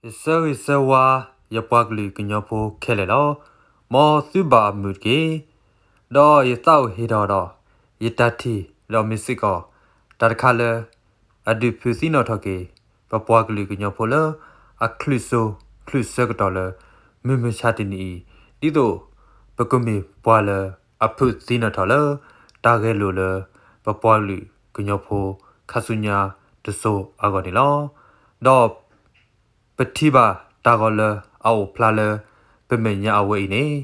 ယဆၢဂ့ၤဆၢဝါ ယပှၤကလုာ်ကညီဖိခဲလၢာ်လီၤ. မ်သုဘၣ်အမုာ်တက့ၢ်. ဒီးယသးအိၣ်ဟ့ၣ်ထီၣ်ဒီး ယတၢ်ထံၣ်ဒီးမ့ၢ်စ့ၢ်ကီး တၢ်တခါလၢ အဒုးဖုးသ့ၣ်နီၣ်ထီၣ်က့ၤ ပပှၤကလုာ်ကညီဖိလၢ အချုးစိၤချုးဆၢကတီၢ်လၢ မုၢ်မဆါတနံၤအံၤ ဒ်သိး ပကမ့ၢ်ပှၤလၢအဖုးသ့ၣ်နီၣ်ထီၣ်လၢ တၢ်ဂဲၤလိာ်လၢ ပပှၤကလုာ်ကညီဖိ ခါဆူညါတစိၤအဂီၢ်န့ၣ်လီၤ. ဒီး ပထံၣ်ဘၣ်တၢ်ဂီၤလၢအအိၣ်ဖျါလၢ ပမဲာ်ညါအဝဲအံၤန့ၣ်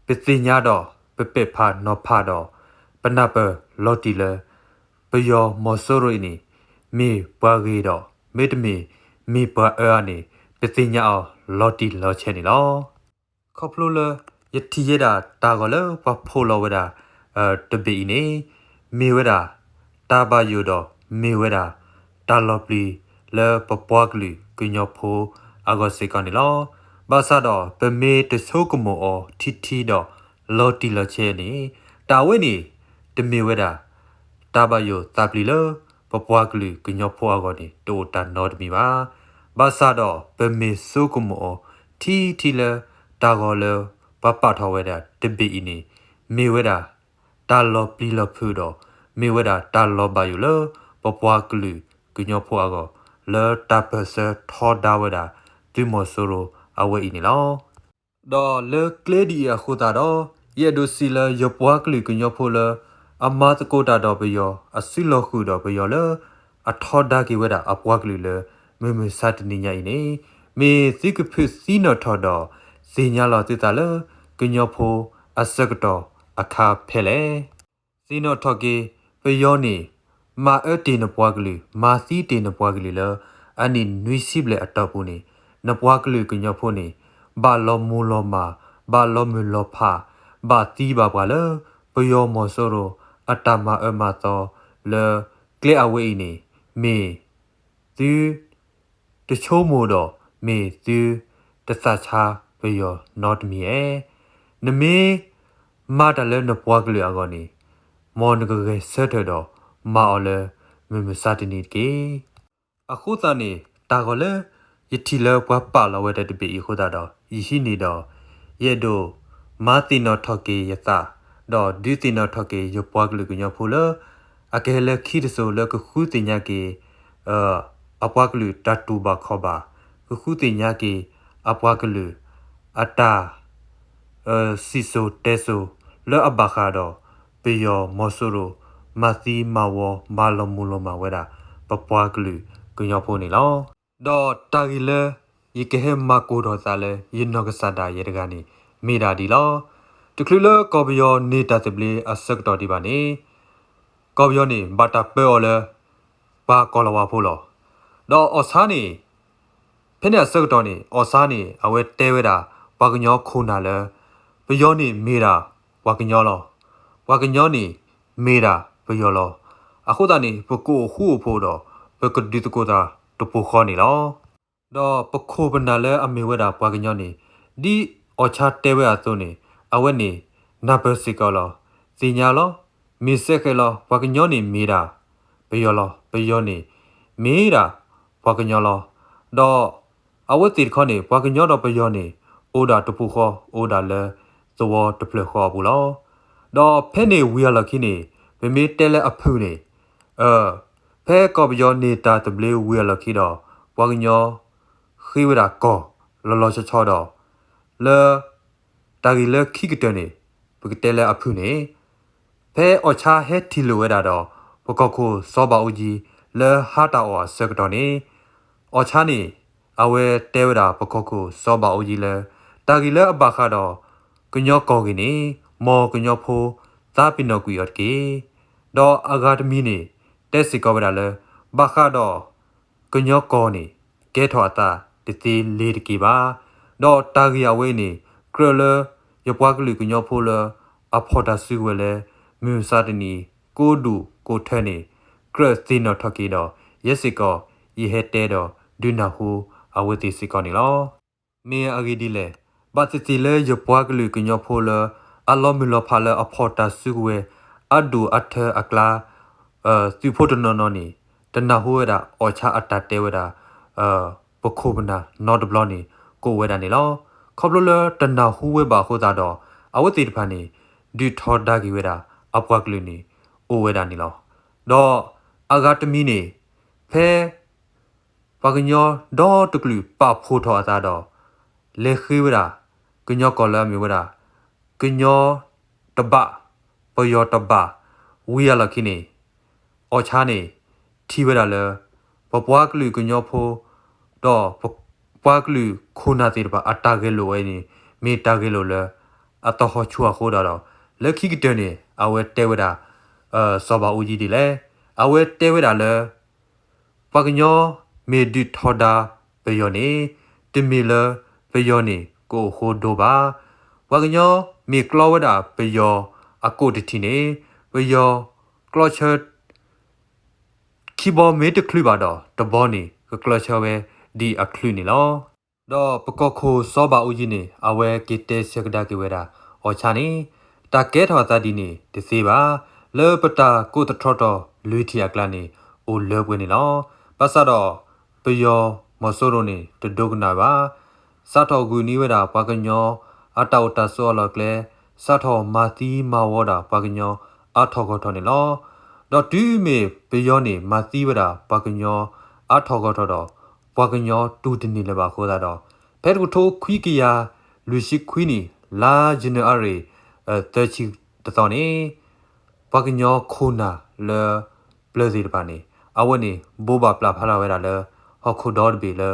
ပသ့ၣ်ညါဒီးပပဲာ်ဖးနီၤဖးဒီး ပနၢ်ပၢၢ်လီၤတံၢ်လၢ ပယီၤမီၤစိရိၤအံၤန့ၣ် မ့ၢ်ပှၤဂ့ၤဒီး မ့တမ့ၢ် မ့ၢ်ပှၤအၢဧါန့ၣ် ပသ့ၣ်ညါအီၤလီၤတံၢ်လီၤဆဲးန့ၣ်လီၤ. ခီဖျိလၢ ယထံၣ်ယဲဒၣ်တၢ်ဂီၤလၢပှၤဖိးလီၤဝဲဒၣ် တဘ့ၣ်အံၤန့ၣ် မ့ၢ်ဝဲဒၣ် တၢ်ဘၣ်ယိၣ်ဒီးမ့ၢ်ဝဲဒၣ် တၢ်လီၤပျံၤလၢပပှၤကလုာ်ကညီဖိအဂီၢ်စ့ၢ်ကီးန့ၣ်လီၤ. ဘၣ်ဆၣ်ဒီးပမ့ၢ်တဆိကမိၣ်အီၤထံထံဒီး လီၤတံၢ်လီၤဆဲးန့ၣ် တၢ်ဝဲန့ၣ် တမ့ၢ်ဝဲဒၣ် တၢ်ဘၣ်ယိၣ်သးပျံၤလၢ ပပှၤကလုာ်ကညီဖိအဂီၢ်န့ၣ် တအိၣ်တၢ်နီတမံၤဘၣ်. ဘၣ်ဆၣ်ဒီးပမ့ၢ်ဆိကမိၣ်အီၤထံထံလၢ တၢ်ဂီၤလၢပှၤပာ်ထီၣ်ဝဲဒၣ်တဘ့ၣ်အံၤန့ၣ် မ့ၢ်ဝဲဒၣ် တၢ်လီၤပျံၤလီၤဖုးဒီး မ့ၢ်ဝဲဒၣ်တၢ်လီၤဘၣ်ယိၣ်လၢ ပပှၤကလုာ်ကညီဖိအဂီၢ် လၢတၢ်ပၢၢ်ဆၢထီဒါဝဲဒၣ် သုးမီၤစိရိၤအဝဲအံၤန့ၣ်လီၤ. ဒီးလၢကျဲဒ်အံၤအဃိသတးဒီး ယအဲၣ်ဒိးစံးလၢယပှၤကလုာ်ကညီဖိလၢ အမၤသကိးတၢ်ဒီးပယီၤ အစုလီၤဃုာ်ဒီးပယီၤလၢ အထီဒါက့ၤဝဲဒၣ်အပှၤကလုာ်လၢ မုၢ်မဆါတနံၤညါအံၤန့ၣ် မ့ၢ်သုကဖုးသ့ၣ်နီၣ်ထီၣ်ဒီး သ့ၣ်ညါလီၤသုသးလၢ ကညီဖိအဆၢကတီၢ်အခါဖဲလဲၣ်. သ့ၣ်နီၣ်ထီၣ်က့ၤ ပယီၤန့ၣ် မၤအၢတ့ၢ်နပှၤကလုာ် မၤသံတ့ၢ်နပှၤကလုာ်လၢ အနံၣ်နွံဆံဘျဲၣ်အတီၢ်ပူၤန့ၣ် နပှၤကလုာ်ကညီဖိန့ၣ် ဘၣ်လီၤမူၤလီၤမၢ် ဘၣ်လီၤမုၢ်လီၤဖး ဘၣ်သံဘၣ်ပှၢ်လၢ ပယီၤမီၤစိရိၤ အတၢ်မၤအၢမၤသီလၢ ကျဲအဝဲအံၤန့ၣ် မ့ၢ်သု တဆိကမိၣ်ဒီး မ့ၢ်သုတသးဆါပယီၤနီတမံၤဧါ. နမ့ၢ်မၤတၢ်လၢနပှၤကလုာ်အဂီၢ်န့ၣ် မ်နကဂဲၤဆၢထၢၣ်ဒီးမၤအီၤလၢ မုၢ်မဆါတနံၤတက့ၢ်. အဃိသတးန့ၣ် တၢ်ဂီၤလၢ ယထံၣ်လၢပှၤပာ်လီၤဝဲဒၣ်တဘ့ၣ်အံၤအဃိသတးဒီး ယဟံးန့ၢ်ဒီး ယအဲၣ်ဒိး မၤသ့ၣ်နီၣ်ထီၣ်က့ၤယသး ဒီးဒုးသ့ၣ်နီၣ်ထီၣ်က့ၤယပှၤကလုာ်ကညီဖိလၢ အကဟဲလၢခံတစိၤလၢကဃုသ့ၣ်ညါက့ၤ အပှၤကလုာ်တၢ်တူၢ်ဘၣ်ခီၣ်ဘၣ်, ကဃုသ့ၣ်ညါက့ၤ အပှၤကလုာ် အတၢ် စံၣ်စိၤတဲစိၤ လၢအဘၣ်ဃးဒီး ပယီၤမီၤစိရိၤ မၤသံမၤဝီ မၤလီၤမူၤလီၤမၢ်ဝဲဒၣ် ပပှၤကလုာ်ကညီဖိန့ၣ်လီၤ. ဒီးတၢ်ဂ့ၢ်လၢ ယကဟဲမၤကိၢ်ထီၣ်သးလၢ ယနီၢ်ကစၢ်ဒၣ်ယဲတဂၤန့ၣ် မ့ၢ်ဒၣ်ဒ်လီၤ. တချုးလၢကီၢ်ပယီၤန့ၢ်တၢ်သဘျ့အဆၢကတီၢ်ဒံးဘၣ်န့ၣ် ကီၢ်ပယီၤန့ၣ် ဘၣ်တၢ်ပၢအီၤလၢ ပှၤကီၢ်လၤဝါဖိလီၤ. ဒီးအီၣ်ဆါန့ၣ် ဖဲန့ၣ်အဆၢကတီၢ်န့ၣ် အီၣ်ဆါန့ၣ် အဝဲတဲဝဲဒၣ် ပှၤကညီခိၣ်နၢ်လၢ ပယီၤန့ၣ်မ့ၢ်ဒၣ်ပှၤကညီလီၤ. ပှၤကညီန့ၣ်မ့ၢ်ဒၣ်ပယီၤလီၤ. အဃိသတးန့ၣ် ပကအိၣ်ဃူအိၣ်ဖိးဒီး ပကဒုးသကိးသးတပူၤဃီန့ၣ်လီၤ. ဒီးပခိၣ်ပနၢ်လၢအမ့ၢ်ဝဲဒၣ်ပှၤကညီန့ၣ် ဒ်အီၣ်ဆါတဲဝဲအသိးန့ၣ် အဝဲန့ၣ် နၢ်ပၢၢ်စ့ၢ်ကီးလီၤ. သ့ၣ်ညါလီၤ. မ့ၢ်စဲဃဲးလီၤ ပှၤကညီန့ၣ်မ့ၢ်ဒၣ်ပယီၤလီၤ. ပယီၤန့ၣ်မ့ၢ်ဒၣ်ပှၤကညီလီၤ. ဒီးအဝဲသ့ၣ်တခီန့ၣ် ပှၤကညီဒီးပယီၤန့ၣ် အိၣ်ဒၣ်တပူၤဃီ အိၣ်ဒၣ်လၢသဝီတဖျၢၣ်ဃီအပူၤလီၤ. ဒီးဖဲန့ၣ်ဝံၤအလီၢ်ခံန့ၣ် ပမ့ၢ်တဲလၢအဖုၣ်န့ၣ် ဖဲကီၢ်ပယီၤန့ၢ်တၢ်သဘျ့ဝံၤအလီၢ်ခံဒီး ပှၤကညီ ဃ့ဝဲဒၣ်ကီၢ် လီၤလီၤဆီဆီဒီး လၢ တၢ်ဂ့ၢ်လၢခံကတၢၢ်န့ၣ် ပကတဲလၢအဖုၣ်န့ၣ် ဖဲအီၣ်ဆါဟဲထံၣ်လိာ်ဝဲဒၣ်ဒီး ပကီၢ်ခိၣ်စီၤဘးအူကၠံ လၢဟါတၢ်အီၣ်အဆၢကတီၢ်န့ၣ် အီၣ်ဆါန့ၣ် အဝဲတဲဝဲဒၣ်ပကီၢ်ခိၣ်စီၤဘးအူကၠံလၢ တၢ်ဂ့ၢ်လၢအဘၣ်ဃးဒီး ကညီကီၢ်ဂ့ၢ်န့ၣ် မ်ကညီဖိသးပ့ၤနီၣ်ကွံာ်အီၤတက့ၢ်. ဒီးအဂၤတမံၤန့ၣ် တဲစ့ၢ်ကီးဝဲဒၣ်လၢ ဘၣ်ဃးဒီး ကညီကီၢ်န့ၣ် ကဲထီၣ်အသးတသ့လ့ၤတက့ၢ်ဘၣ်. ဒီးတၢ်ဂ့ၢ်အဝဲအံၤန့ၣ် ကြၢးလၢ ယပှၤကလုာ်ကညီဖိလၢ အဖီၣ်တၢ်စုကဝဲၤလၢ မုၢ်မဆါတနံၤ ကိးဒူၣ်ကိးထၢန့ၣ် ကြၢးသ့ၣ်နီၣ်ထီၣ်က့ၤဒီး ယဲစ့ၢ်ကီး ယဟဲတဲဒီးဒုးနၢ်ဟူအဝဲသ့ၣ်စ့ၢ်ကီးန့ၣ်လီၤ. မ့ၢ်အဂ့ၢ်ဒ်လဲၣ်, ဘၣ်သ့ၣ်သ့ၣ်လၢယပှၤကလုာ်ကညီဖိလၢ အလီၤမုၢ်လီၤဖးလၢအဖီၣ်တၢ်စုကဝဲၤ အဒူၣ်အထၢအကျါ သုးဖိတနီၤနီၤန့ၣ် တနၢ်ဟူဝဲဒၣ် အီၣ်ဆါအတၢ်တဲဝဲဒၣ် ပခိၣ်ပနၢ်နီတဘျီန့ၣ် ကအိၣ်ဝဲဒၣ်န့ၣ်လီၤ. ခီဖျိလၢတနၢ်ဟူဝဲဘၣ်အဃိသတးဒီး အဝဲသ့ၣ်တဖၣ်န့ၣ် ဒုးထီဒါက့ၤဝဲဒၣ်အပှၤကလုာ်န့ၣ် အိၣ်ဝဲဒၣ်န့ၣ်လီၤ. ဒီးအဂၤတမံၤန့ၣ် ဖဲ ပှၤကညီဒီတကလုာ်ပာ်ဖှိၣ်ထီၣ်အသးဒီး လဲၤဃ့ဝဲဒၣ် ကညီကီၢ်လၢအမ့ၢ်ဝဲဒၣ် ကညီတဘး ပယီၤတဘး ဝံၤအလီၢ်ခံန့ၣ် အီၣ်ဆါန့ၣ် ထံၣ်ဝဲဒၣ်လၢ ပပှၤကလုာ်ကညီဖိ ဒီးပပှၤကလုာ်ခိၣ်နၢ်သ့ၣ်တဖၣ်အတၢ်ဂဲၤလိာ်ဝဲန့ၣ် မ့ၢ်တၢ်ဂဲၤလိာ်လၢ အသဟီၣ်ဆူၣ်အဃိဒီး လၢခံကတၢၢ်န့ၣ် အဝဲတဲဝဲဒၣ် စီၤဘးအူကၠံဒ်လဲၣ်, အဝဲတဲဝဲဒၣ်လၢ ပှၤကညီမ့ၢ်ဒုးထီဒါပယီၤန့ၣ် တမ့ၢ်လၢပယီၤန့ၣ်ကအိၣ်ဃိဒိဘၣ်. ပှၤကညီမ့ၢ်ကျီဝဲဒၣ်ပယီၤအကိးတထံၣ်န့ၣ် ပယီၤကျီဆၢ ခံဘီမ့ၢ်တချုးဘၣ်ဒီး တဘီန့ၣ် ကကျီဆၢဝဲဒ်အချုးန့ၣ်လီၤ. ဒီးပကီၢ်ခိၣ်စီၤဘးအူကၠံန့ၣ် အဝဲက့ၤတဲဆၢကဒါက့ၤဝဲဒၣ် အီၣ်ဆါန့ၣ် တၢ်ကဲထီၣ်အသးဒ်န့ၣ်တသ့ဘၣ်. လၢပတၢ်ကိးသတြီထီၣ်လွံၢ်ထံၣ်အကျါန့ၣ် အိၣ်လၢပှဲၤန့ၣ်လီၤ. ဘၣ်ဆၣ်ဒီး ပယီၤမီၤစိရိၤန့ၣ် တဒိကနၣ်ဘၣ်. စးထီၣ်ဂုာ်န့ၢ်ဝဲဒၣ်ပှၤကညီ အတၢ်အိၣ်တၢ်ဆိးအလီၢ်ကျဲ, စးထီၣ်မၤသံမၤဝီဒၣ်ပှၤကညီအါထီၣ်ဂီၢ်ထီၣ်န့ၣ်လီၤ. ဒီးတုၤမ့ၢ်ပယီၤန့ၣ် မၤသံဝဲဒၣ်ပှၤကညီအါထီၣ်ဂီၢ်ထီၣ်ဒီး ပှၤကညီတူၢ်တန့ၢ်လၢၤဘၣ်အဃိသတးဒီး ဖဲတကထိခွံကယၤလွံၢ်ဆံခွံနံၣ် လါယနူၤအါရံၤ သၢဆံတသီန့ၣ် ပှၤကညီခိၣ်နၢ်လၢပျၢၤသ့ၣ်တဖၣ်န့ၣ် အဝဲန့ၣ် ဘိးဘၣ်ပျၢ်ဖးလီၤဝဲဒၣ်လၢ ဟီၣ်ခိၣ်ဒီတဘ့ၣ်လၢ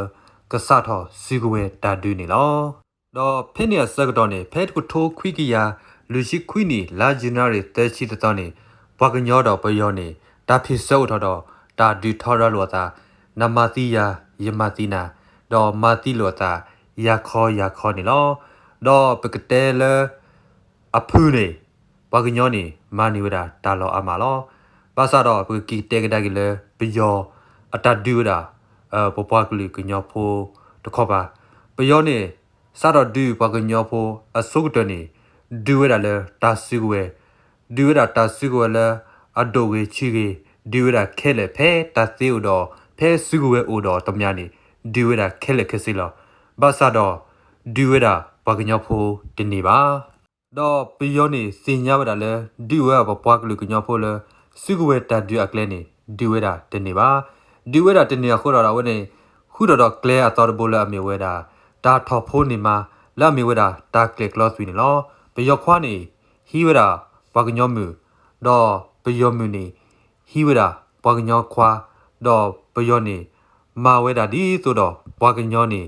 ကစးထီၣ်စုကဝဲၤတၢ်ဒုးန့ၣ်လီၤ. ဒီးဖဲန့ၣ်အဆၢကတီၢ်န့ၣ် ဖဲတကထိခွံကယၤလွံၢ်ဆံခွံနံၣ် လါယနူၤအါရံၤ သၢဆံတသီန့ၣ် ပှၤကညီဒီးပယီၤန့ၣ် တၢ်ဖ့ၣ်ဆၢအိၣ်ထီၣ်ဒီး တၢ်ဒုးထီဒါလိာ်အသး, နမၤသံယၤ ယမၤသံနၤ, ဒီးမၤသံလိာ်အသး ယၤခီယၤခီန့ၣ်လီၤ. ဒီးပကတဲလၢ အဖုၣ်န့ၣ် ပှၤကညီန့ၣ် မၤန့ၢ်ဝဲဒၣ်တၢ်လီၤအါမးလီၤ. ဘၣ်ဆၣ်ဒီးပကက့ၤတဲကဒါက့ၤလၢ ပယီၤအတၢ်ဒုးဝဲဒၣ် ပပှၤကလုာ်ကညီဖိတခီပၤ, ပယီၤန့ၣ် စးထီၣ်ဒုးပှၤကညီဖိအဆိကတၢၢ်န့ၣ် ဒုးဝဲဒၣ်လၢတၢ်စုကဝဲၤ, ဒုးဝဲဒၣ်တၢ်စုကဝဲၤလၢအဒိၣ်ဂ့ၤဆံးဂ့ၤ, ဒုးဝဲဒၣ်ခဲလၢာ် ဖဲတၢ်သ့အိၣ်ဒီး ဖဲစုကဝဲၤအိၣ်ဒီးတမံၤန့ၣ် ဒုးဝဲဒၣ်ခဲလၢာ်ခဲဆ့လီၤ. ဘၣ်ဆၣ်ဒီး ဒုးဝဲဒၣ်ပှၤကညီဖိတန့ၢ်ဘၣ်. ဒီးပယီၤန့ၣ်သ့ၣ်ညါဝဲဒၣ်လၢ ဒုးဝဲပပှၤကလုာ်ကညီဖိလၢ စုကဝဲၤတၢ်ဒုးအကျဲန့ၣ် ဒုးဝဲဒၣ်တန့ၢ်ဘၣ်. ဒုးဝဲဒၣ်တန့ၢ်အဃိဒီး အဝဲန့ၣ် ဃုထီၣ်ဒီးကျဲအသီတဘိလၢအမ့ၢ်ဝဲဒၣ် တၢ်ထီၣ်ဖိန့ၢ်မါ လၢအမ့ၢ်ဝဲဒၣ်တၢ်ကျဲၤကျီသွံၣ်န့ၣ်လီၤ. ပယီၤခွါန့ၣ် ဟံးဝဲဒၣ်ပှၤကညီမုၣ်, ဒီးပယီၤမုၣ်န့ၣ် ဟံးဝဲဒၣ်ပှၤကညီခွါ, ဒီးပယီၤန့ၣ် မၤဝဲဒၣ်ဒ်သိးဒီး ပှၤကညီန့ၣ်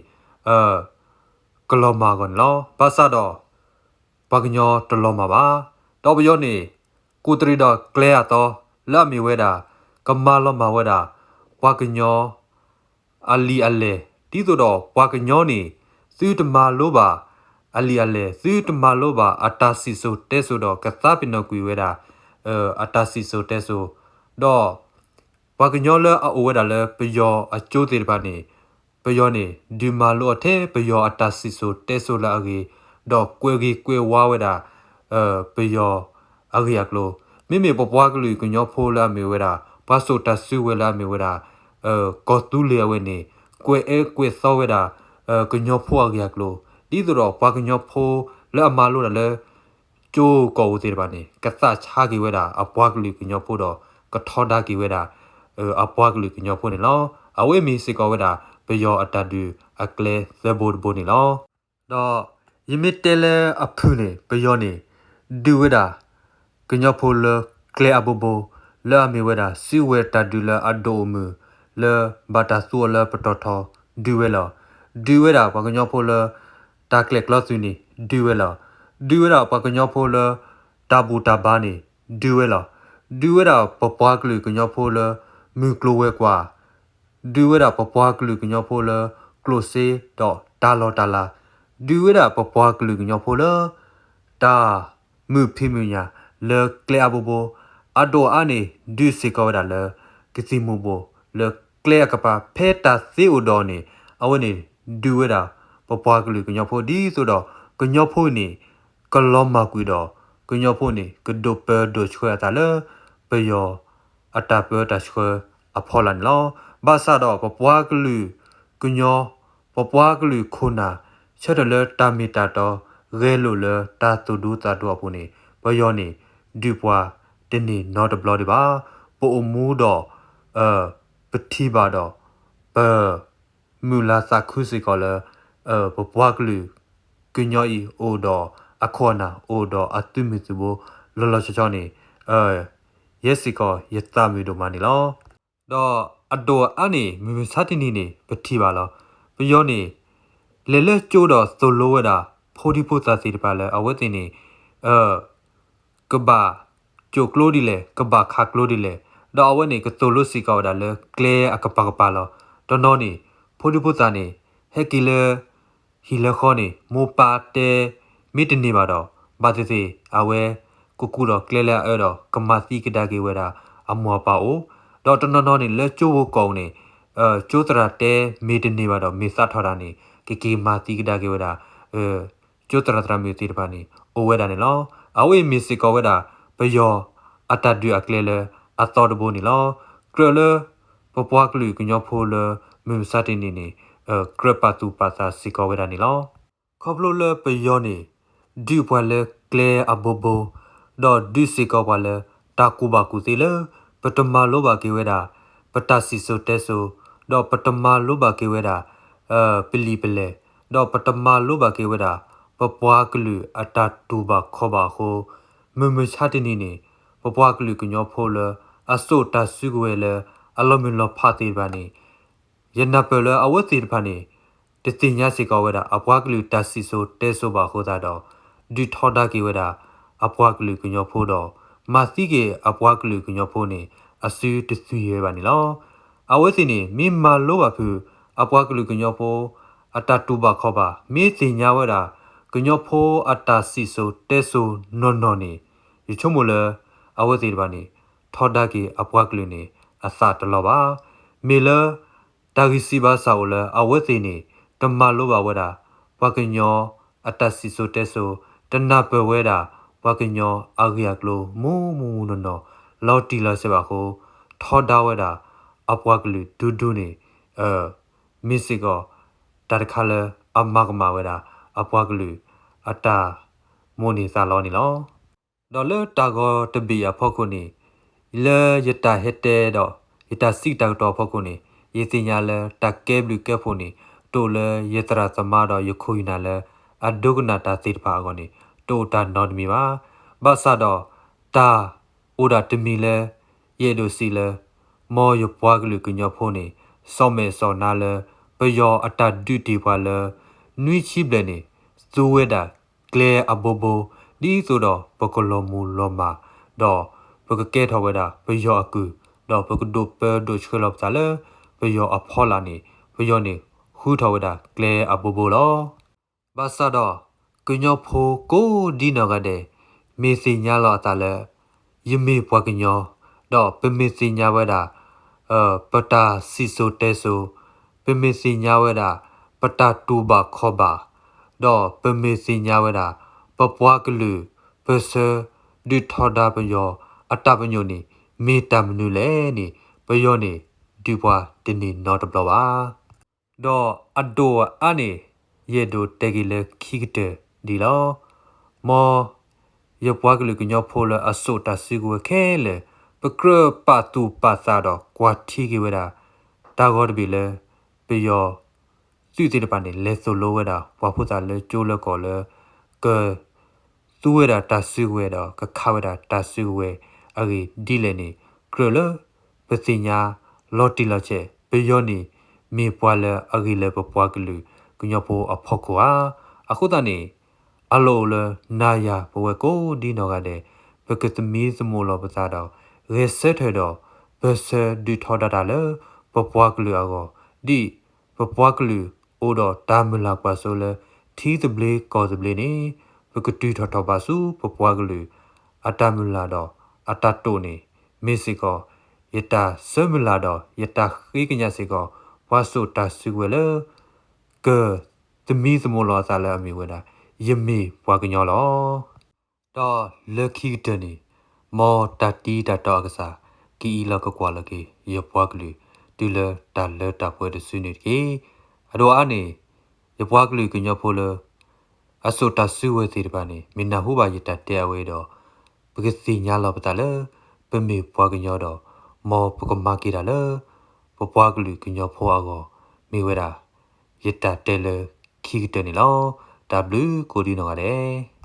ကလီၤမၢ်အဂီၢ်န့ၣ်လီၤ. ဘၣ်ဆၣ်ဒီး ပှၤကညီတလီၤမၢ်ဘၣ်. ဒီးပယီၤန့ၣ် ကိးတရံးဒီးကျဲအသီ လၢအမ့ၢ်ဝဲဒၣ် ကမၤလီၤမၢ်ဝဲဒၣ် ပှၤကညီ အလံာ်အလဲၢ် ဒ်သိးဒီးပှၤကညီန့ၣ် သုတမၤလိဘၣ်အလံာ်အလဲၢ်, သုတမၤလိဘၣ်အတၢ်စံၣ်စိၤတဲစိၤဒီး ကသးပ့ၤနီၣ်ကွံာ်ဝဲဒၣ် အတၢ်စံၣ်စိၤတဲစိၤ, ဒီး ပှၤကညီလၢအအိၣ်ဝဲဒၣ်လၢပယီၤအကၠိသ့ၣ်တဖၣ်န့ၣ် ပယီၤန့ၣ် ဒုးမၤလိအီၤထဲပယီၤအတၢ်စံၣ်စိၤတဲစိၤလၢအဂ့ၤ, ဒီးကွဲးဂ့ၤကွဲးဝါဝဲဒၣ် ပယီၤအဂ့ၢ်အကျိၤ, မ့မ့ၢ်ပပှၤကလုာ်ကညီဖိလၢအမ့ၢ်ဝဲဒၣ် ပှၤစိာ်တၢ်စုကဝဲၤလၢအမ့ၢ်ဝဲဒၣ် ကီၢ်သူလ့ၤအဝဲန့ၣ် ကွဲးအဲကွဲးသီဝဲဒၣ် ကညီဖိအဂ့ၢ်အကျိၤ, ဒ်သိးဒီးပှၤကညီဖိလၢအမၤလိတၢ်လၢ ကၠိကီၢ်ပူၤသ့ၣ်တဖၣ်န့ၣ် ကသးဆါက့ၤဝဲဒၣ်အပှၤကလုာ်ကညီဖိဒီး ကထီဒါက့ၤဝဲဒၣ် အပှၤကလုာ်ကညီဖိန့ၣ်လီၤ. အဝဲမ့ၢ်စ့ၢ်ကီးဝဲဒၣ် ပယီၤအတၢ်ဒုးအကျဲသၢဘိတဘိန့ၣ်လီၤ. ဒီးယမ့ၢ်တဲလၢအဖုၣ်န့ၣ် ပယီၤန့ၣ် ဒုးဝဲဒၣ် ကညီဖိလၢကျဲအဘိဘိ လၢအမ့ၢ်ဝဲဒၣ် စုကဝဲၤတၢ်ဒုးလၢအဒိၣ်အမုၢ် လၢဘၣ်တၢ်သူအီၤလၢပတီၢ်ထီ ဒုးဝဲလီၤ. ဒုးဝဲဒၣ်ပှၤကညီဖိလၢ တၢ်ကျဲၤကျီသွံၣ်န့ၣ် ဒုးဝဲလီၤ. ဒုးဝဲဒၣ်ပှၤကညီဖိလၢ တၢ်ဘူၣ်တၢ်ဘါန့ၣ် ဒုးဝဲလီၤ. ဒုးဝဲဒၣ်ပပှၤကလုာ်ကညီဖိလၢ မုၢ်ကျိၤဝဲၤကွာ် ဒုးဝဲဒၣ်ပပှၤကလုာ်ကညီဖိလၢ ကျိၣ်စ့ဒီးတၢ်လီၢ်တၢ်လၤ, ဒုးဝဲဒၣ်ပပှၤကလုာ်ကညီဖိလၢ တၢ်မုာ်ဖံးမုာ်ညၣ်လၢကျဲအဘိဘိ, အဒိၣ်အါန့ၣ် ဒုးစ့ၢ်ကီးဝဲဒၣ်လၢ ကသံၣ်မူၤဘှီး လၢကျဲအကပၤ ဖဲတၢ်သ့အိၣ်ဒီးန့ၣ် အဝဲန့ၣ် ဒုးဝဲဒၣ်ပပှၤကလုာ်ကညီဖိ ဒ်သိးဒီး ကညီဖိန့ၣ် ကလီၤမၢ်ကွံာ်ဒီး ကညီဖိန့ၣ် ကဒိးပၢဒိးဆှၢအသးလၢ ပယီၤအတၢ်ပၢတၢ်ဆှၢအဖီလာ်န့ၣ်လီၤ. ဘၣ်ဆၣ်ဒီးပပှၤကလုာ် ကညီ ပပှၤကလုာ်ခိၣ်နၢ် ဆၢထၢၣ်လၢတၢ်မ့ၢ်တၢ်တီ ဂဲၤလိာ်လၢတၢ်သူၣ်ဒူသးဒူအပူၤန့ၣ် ပယီၤန့ၣ် ဒုးပှၤတန့ၢ်နီတဘျီဒံးဘၣ်. ပအိၣ်မူဒီး ပထံၣ်ဘၣ်ဒီး ပ မုၢ်လၢ်သးခုစ့ၢ်ကီးလၢ ပပှၤကလုာ်ကညီအံၤ အိၣ်ဒီးအခိၣ်အနၢ် အိၣ်ဒီးအသုးမုၢ်သုးဘိ လီၤလီၤဆီဆီန့ၣ် ယဲစ့ၢ်ကီးယသးမုာ်ဒိၣ်မးန့ၣ်လီၤ. ဒီးအဒိၣ်အအါန့ၣ် မုၢ်မဆါတနံၤန့ၣ် ပထံၣ်ဘၣ်လီၤ. ပယီၤန့ၣ် လဲၤလၢကၠိဒီးသိၣ်လိဝဲဒၣ် ဖိဒံဖိသၣ်သ့ၣ်တဖၣ်လၢ အဝဲသ့ၣ်န့ၣ် ကဘၣ် ကၠိၣ်ကျိဒ်လဲၣ်, ကဘၣ်ခးကျိဒ်လဲၣ်, ဒီးအဝဲန့ၣ် ကသိၣ်လိစ့ၢ်ကီးဝဲဒၣ်လၢကျဲအကပၤကပၤလီၤ. တနီၤန့ၣ် ဖိဒံဖိသၣ်န့ၣ် ဟဲက့ၤလၢ ဟံၣ်လၢဃီန့ၣ် မိၢ်ပၢ်တဲ မ့ၢ်တန့ၢ်ဘၣ်ဒီး ဘၣ်သ့ၣ်သ့ၣ် အဝဲ ကကူဒီးကျဲလၢအအၢဒီး ကမၤသံကဒါက့ၤဝဲဒၣ် အမိၢ်အပၢ်အိၣ်, ဒီးတနီၤနီၤန့ၣ် လၢကၠိဖိကီၢ်န့ၣ် ကၠိသရၣ်တဲ မ့ၢ်တန့ၢ်ဘၣ်ဒီး မ့ၢ်သးထီၣ်တၢ်န့ၣ် ကက့ၤမၤသံကဒါက့ၤဝဲဒၣ် ကၠိသရၣ်သရၣ်မုၣ်သ့ၣ်တဖၣ်န့ၣ် အိၣ်ဝဲဒၣ်န့ၣ်လီၤ. အဝဲအံၤမ့ၢ်စ့ၢ်ကီးဝဲဒၣ် ပယီၤအတၢ်ဒုးအကျဲလၢအသီတဘိန့ၣ်လီၤ. ကြၢးလၢ ပပှၤကလုာ်ကညီဖိလၢ မုၢ်မဆါတနံၤန့ၣ် ကြၢးပာ်သူၣ်ပာ်သးစ့ၢ်ကီးဝဲဒၣ်န့ၣ်လီၤ. ခီဖျိလၢပယီၤန့ၣ် ဒုးပှၤလၢကျဲအဘိဘိ, ဒီးဒုးစ့ၢ်ကီးပှၤလၢ တၢ်ကူၣ်ဘၣ်ကူၣ်သ့လၢ ပတမၤလိဘၣ်က့ၤဝဲဒၣ် ပတၢ်စံၣ်စိၤတဲစိၤ, ဒီးပတမၤလိဘၣ်က့ၤဝဲဒၣ် ပလံာ်ပလဲၢ်, ဒီးပတမၤလိဘၣ်က့ၤဝဲဒၣ် ပပှၤကလုာ်အတၢ်တူၢ်ဘၣ်ခီၣ်ဘၣ်အဃိ, မုၢ်မဆါတနံၤန့ၣ် ပပှၤကလုာ်ကညီဖိလၢ အစိာ်တၢ်စုကဝဲၤလၢ အလီၤမုၢ်လီၤဖးသ့ၣ်တဖၣ်န့ၣ် ယနၢ်ပၢၢ်လၢအဝဲသ့ၣ်တဖၣ်န့ၣ် တသ့ၣ်ညါစ့ၢ်ကီးဝဲဒၣ် အပှၤကလုာ်တၢ်စံၣ်စိၤတဲစိၤဘၣ်အဃိသတးဒီး ဒုးထီဒါက့ၤဝဲဒၣ် အပှၤကလုာ်ကညီဖိဒီး မၤသံက့ၤအပှၤကလုာ်ကညီဖိန့ၣ် အစုတသွံၣ်ဝဲဘၣ်န့ၣ်လီၤ. အဝဲသ့ၣ်န့ၣ် မ့ၢ်မၤလိဘၣ်ဖုး အပှၤကလုာ်ကညီဖိ အတၢ်တူၢ်ဘၣ်ခီၣ်ဘၣ်, မ့ၢ်သ့ၣ်ညါဝဲဒၣ် ကညီဖိအတၢ်စံၣ်စိၤတဲစိၤနီၢ်နီၢ်န့ၣ် ယဆိကမိၣ်လၢ အဝဲသ့ၣ်တဖၣ်န့ၣ် ထီဒါက့ၤအပှၤကလုာ်န့ၣ် အသးတလီၤဘၣ်. မ့ၢ်လၢ တၢ်ဂံၢ်စၢ်ဘါစၢ်အိၣ်လၢအဝဲသ့ၣ်န့ၣ် တမၤလိဘၣ်ဝဲဒၣ် ပှၤကညီအတၢ်စံၣ်စိၤတဲစိၤ, တနၢ်ပၢၢ်ဝဲဒၣ် ပှၤကညီအဂ့ၢ်အကျိၤ မူးမူးမူးနီၢ်နီၢ် လီၤတံၢ်လီၤဆဲးဘၣ်အဃိ ထီဒါဝဲဒၣ် အပှၤကလုာ်ဒူဒူန့ၣ် မ့ၢ်စ့ၢ်ကီး တၢ်တခါလၢအမၤကမၣ်ဝဲဒၣ် အပှၤကလုာ်အတၢ်မိၣ်န့ၢ်သးလီန့ၣ်လီၤ. ဒီးလၢတၢ်ဂီၤတဘ့ၣ်အဖီခိၣ်န့ၣ် လၢယတၢ်ဟဲတဲဒီး ယတၢ်စံးတၢ်ကတိၤအဖီခိၣ်န့ၣ် ယသ့ၣ်ညါလၢတၢ်ကဲဘျုးကဲဖှိၣ်န့ၣ် တအိၣ်လၢယသရၣ်သမါဒီးယခိၣ်ယနၢ်လၢ အဒိကနၣ်တၢ်သ့ၣ်တဖၣ်အဂီၢ်န့ၣ် တအိၣ်တၢ်နီတမံၤဘၣ်. ဘၣ်ဆၣ်ဒီး တၢ်အိၣ်ဒၣ်တမံၤလၢ ယအဲၣ်ဒိးစံးလၢ မ်ယပှၤကလုာ်ကညီဖိန့ၣ် စီၣ်မဲာ်စီၣ်နါလၢ ပယီၤအတၢ်ဒုးတ့ၢ်ပှၤလၢ နွံဆံဘျဲၣ်န့ၣ် သူဝဲဒၣ်ကျဲအဘိဘိ ဒ်သိးဒီးပကလီၤမုၢ်လီၤမၢ် ဒီးပကကဲထီၣ်ဝဲဒၣ်ပယီၤအကုၢ် ဒီးပကဒိးပၢဒိးဆှၢလီၤပသးလၢ ပယီၤအဖီလာ်န့ၣ် ပယီၤန့ၣ်ဃုထီၣ်ဝဲဒၣ်ကျဲအဘိဘိလီၤ. ဘၣ်ဆၣ်ဒီး ကညီဖိကိးဒ်နီၢ်ဂၤဒဲး မ့ၢ်သ့ၣ်ညါလီၤအသးလၢ ယမ့ၢ်ပှၤကညီ, ဒီးပမ့ၢ်သ့ၣ်ညါဝဲဒၣ် ပတၢ်စံၣ်စိၤတဲစိၤ, ပမ့ၢ်သ့ၣ်ညါဝဲဒၣ် ပတၢ်တူၢ်ဘၣ်ခီၣ်ဘၣ်, ဒီးပမ့ၢ်သ့ၣ်ညါဝဲဒၣ် ပပှၤကလုာ် ပဆၢဒုးထီဒါပယီၤအတၢ်ပညိၣ်န့ၣ် မ့ၢ်တၢ်မနုၤလဲၣ်န့ၣ် ပယီၤန့ၣ် ဒုးပှၤတန့ၢ်နီတဘျီဘၣ်. ဒီးအဒိၣ်အအါန့ၣ် ယအဲၣ်ဒိးတဲက့ၤလၢခံကတၢၢ်ဒ်လီၤ. မ်ယပှၤကလုာ်ကညီဖိလၢအစိာ်တၢ်စုကဝဲၤခဲလၢာ် ပကြၢးပာ်သူၣ်ပာ်သးဒီးကွၢ်ထံက့ၤဝဲဒၣ် တၢ်ဂီၤတဘ့ၣ်လၢ ပယီၤ သုးသ့ၣ်တဖၣ်န့ၣ် လဲၤသိၣ်လိဝဲဒၣ် ပှၤဖိသၣ်လၢကၠိလၢကီၢ်လၢ က သူဝဲဒၣ်တၢ်စုကဝဲၤဒီး ကခးဝဲဒၣ်တၢ်စုကဝဲၤအဂ့ၢ်ဒ်လဲၣ်န့ၣ် ကြၢးလၢပသ့ၣ်ညါလီၤတံၢ်လီၤဆဲး ပယီၤန့ၣ် မ့ၢ်ပှၤလၢအဂ့ၤလၢပပှၤကလုာ်ကညီဖိအဖီခိၣ်ဧါ. အဃိသတးန့ၣ် အလီၢ်အိၣ်လၢနၤယၤပဝဲကိးဒ်နီၢ်ဂၤဒဲး ပကသမံသမိးလီၤပသးဒီး ဂဲၤဆၢထၢၣ်ဒီး ပဆၢဒုးထီဒါတၢ်လၢ ပပှၤကလုာ်အဂီၢ် ဒ်ပပှၤကလုာ်အိၣ်ဒီးတၢ်မုၢ်လၢ်ကွၢ်စိလၢ ထံသဘျ့ကီၢ်သဘျ့န့ၣ် ပကတုၤထီၣ်ထီၣ်ဘၣ်ဆူပပှၤကလုာ် အတၢ်မုၢ်လၢ်ဒီးအတၢ်တိာ်န့ၣ် မ့ၢ်စ့ၢ်ကီး ယတၢ်ဆၢမုၢ်လၢ်ဒီး ယတၢ်ဃ့ကညးစ့ၢ်ကီး ပှၤစိာ်တၢ်စုကဝဲၤလၢ ကသမံသမိးလီၤအသးလၢအမ့ၢ်ဝဲဒၣ် ယမ့ၢ်ပှၤကညီလီၤ. ဒီးလၢခံကတၢၢ်န့ၣ် မ်တၢ်တံၤတၢ်တီအကစၢ် ကအံးလီၤကကွၢ်လီၤက့ၤ ယပှၤကလုာ် တုၤလၢတၢ်လၢတၢ်ပှဲၤတစုန့ၣ်တက့ၢ်. အဒိၣ်အါန့ၣ် ယပှၤကလုာ်ကညီဖိလၢ အစိာ်တၢ်စုကဝဲၤသ့ၣ်တဖၣ်န့ၣ် မ့ၢ်နၢ်ဟူဘၣ်ယတၢ်တဲအဝဲဒီး ပကသ့ၣ်ညါလီၤပသးလၢ ပမ့ၢ်ပှၤကညီဒီး မ်ပကမၤက့ၤတၢ်လၢ ပပှၤကလုာ်ကညီဖိအဂီၢ် မ့ၢ်ဝဲဒၣ် ယတၢ်တဲလၢခံကတၢၢ်န့ၣ်လီၤ. တၢ်ဘျုးကိးဒံနီၢ်ဂၤဒဲး.